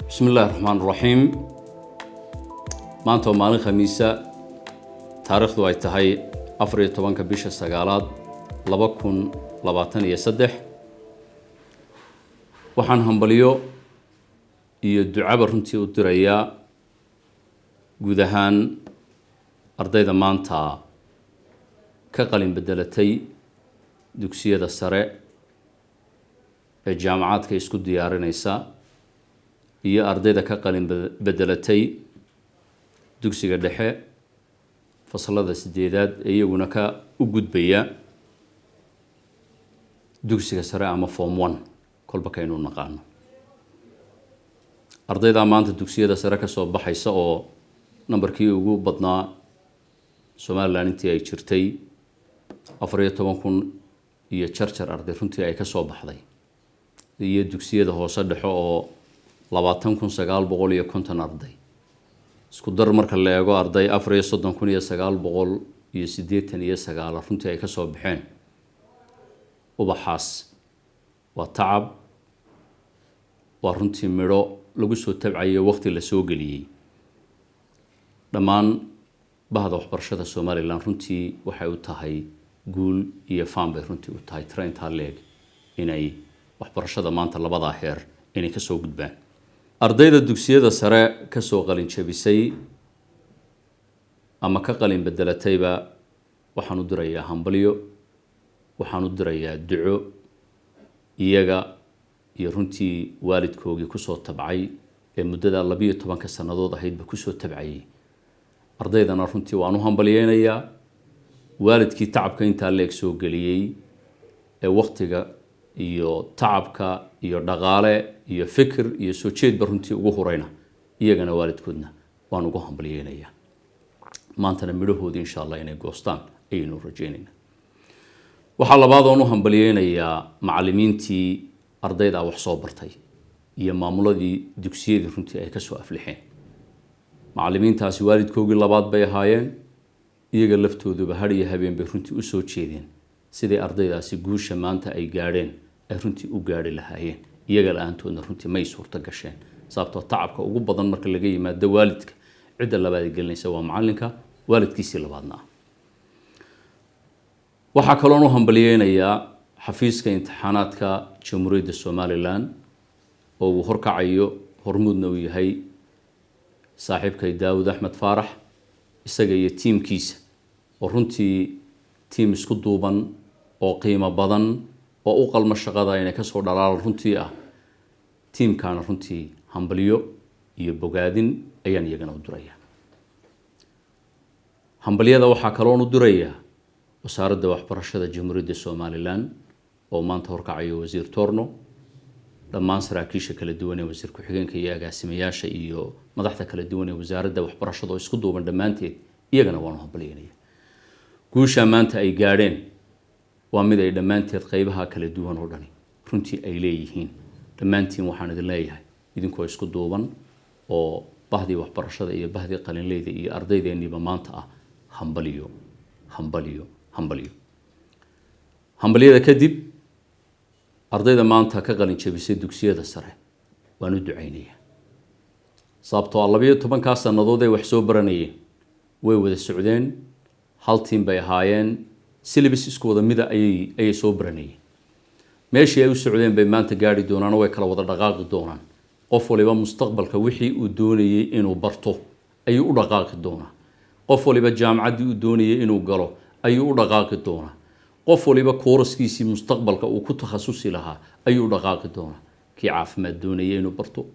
Bismi illahi raxmaan raxiim. Maanta waa maalin Khamiisa, taariikhdu ay tahay 14-ka bisha sagaalaad 2023. Waxaan hambalyo iyo ducaba runtii u dirayaa guud ahaan ardayda maanta ka qalin bedelatay dugsiyada sare ee jaamacaadka isku diyaarinaysa iyo ardayda ka qalin bedelatay dugsiga dhexe fasalada sideedaad ee iyaguna ka u gudbaya dugsiga sare ama form one kolba kaynu naqaano. Ardaydaa maanta dugsiyada sare kasoo baxaysa oo nambarkii ugu badnaa Somalilan intii ay jirtay, 14,000 iyo jarjar arday runtii ay kasoo baxday, iyo dugsiyada hoose dhexo oo 20,950 arday, isku dar marka la eego arday 34,989 runtii ay kasoo baxeen. Ubaxaas waa tacab, waa runtii midho lagu soo tabcayo, waqti la soo geliyey. Dhammaan bahda waxbarashada Somalilan runtii waxay u tahay guul iyo faan bay runtii u tahay tira intaa leeg inay waxbarashada maanta labadaa heer inay kasoo gudbaan. Ardayda dugsiyada sare kasoo qalin jabisay ama ka qalin bedelatayba waxaan u dirayaa hambalyo, waxaan u dirayaa duco, iyaga iyo runtii waalidkoogii kusoo tabcay ee muddada 12-ka sannadood ahaydba kusoo tabcayay. Ardaydana runtii waan u hambalyeynayaa. Waalidkii tacabka intaa leeg soo geliyey ee waktiga iyo tacabka iyo dhaqaale iyo fikir iyo soo jeedba runtii ugu hurayna, iyagana waalidkoodna waan ugu hambalyeynayaa. Maantana midhahoodii insha Allah inay goostaan ayaynu rajeynaynaa. Waxaa labaad oon u hambalyeynayaa macallimiintii ardayda wax soo bartay iyo maamuladii dugsiyadii runtii ay kasoo aflixeen. Macallimiintaasi waalidkoogii labaad bay ahaayeen. Iyaga laftooduba har iyo habeen bay runtii usoo jeedeen siday ardaydaasi guusha maanta ay gaadheen ay runtii u gaadhi lahaayeen. Iyaga la-aantoodna runtii may suurto gasheen, sababtoo tacabka ugu badan marka laga yimaado waalidka, cidda labaad ay gelinaysa waa macallinka waalidkiisii labaadna ah. Waxaa kaloon u hambalyeynayaa xafiiska imtixaanaadka Jamhuuriyadda Somalilan oo uu horkacayo, hormuudna uu yahay saaxiibkay Daawud Axmed Faarax, isaga iyo tiimkiisa oo runtii tiim isku duuban oo qiimo badan oo u qalmo shaqada inay kasoo dhalaalan runtii ah. Tiimkaana runtii hambalyo iyo bogaadin ayaan iyagana u dirayaa. Hambalyada waxaa kaloon u dirayaa Wasaaradda Waxbarashada Jamhuuriyadda Somalilan oo maanta horkacayo Wasiir Torno, dhammaan saraakiisha kala duwan ee wasiir ku-xigeenka iyo agaasimayaasha iyo madaxda kala duwan ee wasaaradda waxbarashada oo isku duuban dhammaanteed, iyagana waanu hambalyeynaya. Guushaa maanta ay gaadheen waa mid ay dhammaanteed qeybaha kala duwan oo dhani runtii ay leeyihiin. Dhammaantiin waxaan idin leeyahay, idinkoo isku duuban oo bahdii waxbarashada iyo bahdii qalinleyda iyo ardaydeeniiba maanta ah, hambaliyo, hambaliyo, hambaliyo. Hambalyada kadib, ardayda maanta ka qalin jabisay dugsiyada sare waan u ducaynayaa, sababtoo ah 12-kaa sannadood ay wax soo baranayeen way wada socdeen, hal tiim bay ahaayeen, syllabus isku wada mida ayay soo baranayeen. Meeshii ay u socdeen bay maanta gaari doonaan oo way kala wada dhaqaaqi doonaan. Qof waliba mustaqbalka wixii uu doonayey inuu barto ayuu u dhaqaaqi doonaa. Qof waliba jaamacaddii uu doonayey inuu galo ayuu u dhaqaaqi doonaa. Qof waliba course-kiisii mustaqbalka uu ku takhasusi lahaa ayuu u dhaqaaqi doonaa. Kii caafimaad doonayay inuu barto,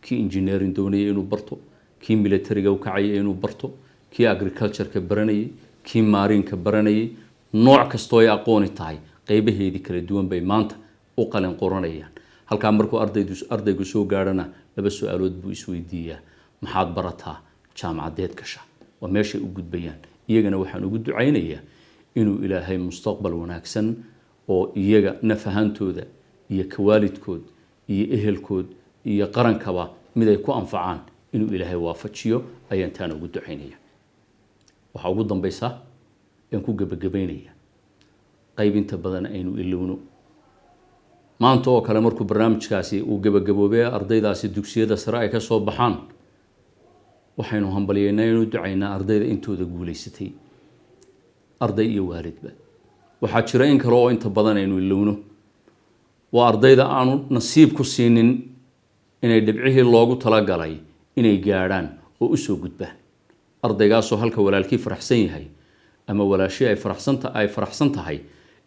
kii engineering doonayay inuu barto, kii militariga u kacayay inuu barto, kii agricultureka baranayay, kii marine-ka baranayay, nooc kastoo ay aqooni tahay qeybaheedii kala duwan bay maanta u qalin qoranayaan. Halkaa markuu ardaygu soo gaadhana laba su-aalood buu isweydiiyaa: maxaad barataa, jaamacadeed gasha? Waa meeshay u gudbayaan. Iyagana waxaan ugu ducaynayaa inuu Ilaahay mustaqbal wanaagsan oo iyaga naf ahaantooda iyo kawaalidkood iyo ehelkood iyo qarankaba mid ay ku anfacaan inuu Ilaahay waafajiyo ayaan taana ugu ducaynaya. Waxaa ugu dambeysa aan ku gebagabeynaya qayb inta badan aynu ilowno. Maanta oo kale markuu barnaamijkaasi uu gebagaboobay, ardaydaasi dugsiyada sare ay ka soo baxaan, waxaynu hambalyeynaa inuu ducaynaa ardayda intooda guulaysatay, arday iyo waalidba. Waxaa jira in kale oo inta badan aynu ilowno, waa ardayda aanu nasiib ku siinin inay dhibcihii loogu talagalay inay gaadhaan oo usoo gudbaan. Ardaygaasoo halka walaalkii faraxsan yahay ama walaashii ay faraxsan tahay,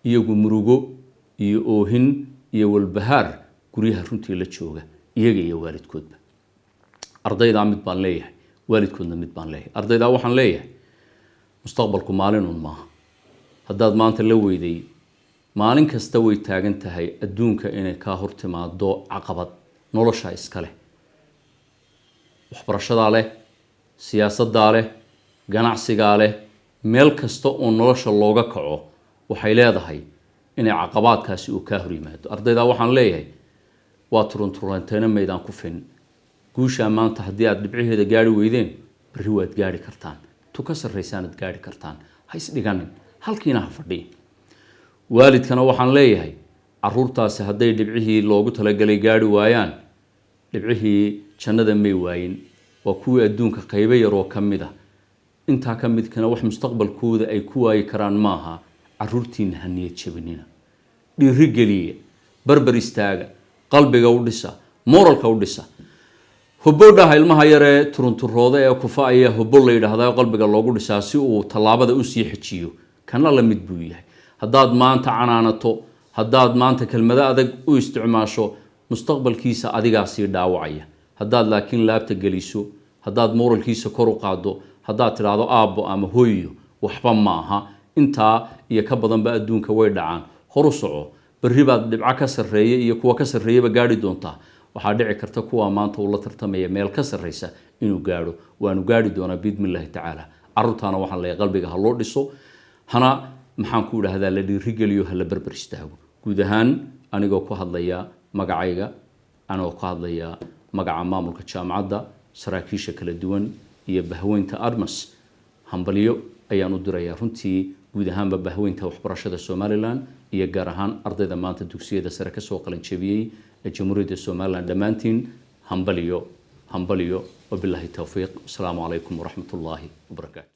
iyagu murugo iyo oohin iyo walbahaar guryaha runtii la jooga, iyaga iyo waalidkoodba. Ardaydaa mid baan leeyahay, waalidkoodna mid baan leeyahay. Ardaydaa waxaan leeyahay, mustaqbalku maalinun maaha. Haddaad maanta la weyday, maalin kasta way taagan tahay adduunka inay kaa hor timaado caqabad. Nolosha iska leh, waxbarashadaa leh, siyaasaddaa leh, ganacsigaa leh, meel kasta oo nolosha looga kaco waxay leedahay inay caqabaadkaasi uu kaa hor yimaado. Ardaydaa waxaan leeyahay, waa turunturanteena maydaan ku fin. Guushaa maanta haddii aad dhibcaheeda gaari weydeen, berri waad gaari kartaan, tu ka sarraysaanad gaari kartaan. Ha isdhiganin, halkiina ha fadhiyin. Waalidkana waxaan leeyahay, caruurtaasi hadday dhibcihii loogu talagalay gaari waayaan, dhibcihii jannada may waayin, waa kuwii adduunka qaybo yaroo ka mid ah. Intaa ka midkana wax mustaqbalkooda ay ku waayi karaan maaha. Caruurtiina ha niyad jabinina, dhiirigeliya, barbar istaaga, qalbiga u dhisa, moralka u dhisa. Hobodhaha ilmaha yaree turunturooda ee kufa ayaa hobo la yidhaahdaa, qalbiga loogu dhisaa si uu tallaabada usii xejiyo. Kana la mid buu yahay. Haddaad maanta canaanato, haddaad maanta kelmado adag u isticmaasho, mustaqbalkiisa adigaa sii dhaawacaya. Haddaad laakiin laabta geliso, haddaad moralkiisa kor u qaaddo, haddaad tidhaahdo aabbo ama hooyo, waxba ma aha, intaa iyo ka badanba adduunka way dhacaan, horu soco, berri baad dhibco ka sarreeya iyo kuwa ka sarreeyaba gaadhi doontaa. Waxaa dhici karta kuwa maanta uu la tartamaya meel ka sarreysa inuu gaadho. Waanu gaadhi doonaa biidni illaahi tacaala. Carruurtaana waxaan leeyahay, qalbiga ha loo dhiso, hana, maxaan ku idhahdaa, la dhiirigeliyo, ha la berber istaago. Guud ahaan, anigoo ku hadlaya magacayga, anigoo ku hadlaya magaca maamulka jaamacadda, saraakiisha kala duwan iyo bahweynta Admas, hambalyo ayaan u dirayaa runtii guud ahaanba bahweynta waxbarashada Somaliland iyo gaar ahaan ardayda maanta dugsiyada sare kasoo qalinjabiyey ee Jamhuuriyadda Somaliland. Dhammaantiin hambalyo, hambalyo. Wabilaahi towfiiq. Asalaamu calaykum waraxmat ullaahi wabarakaatu.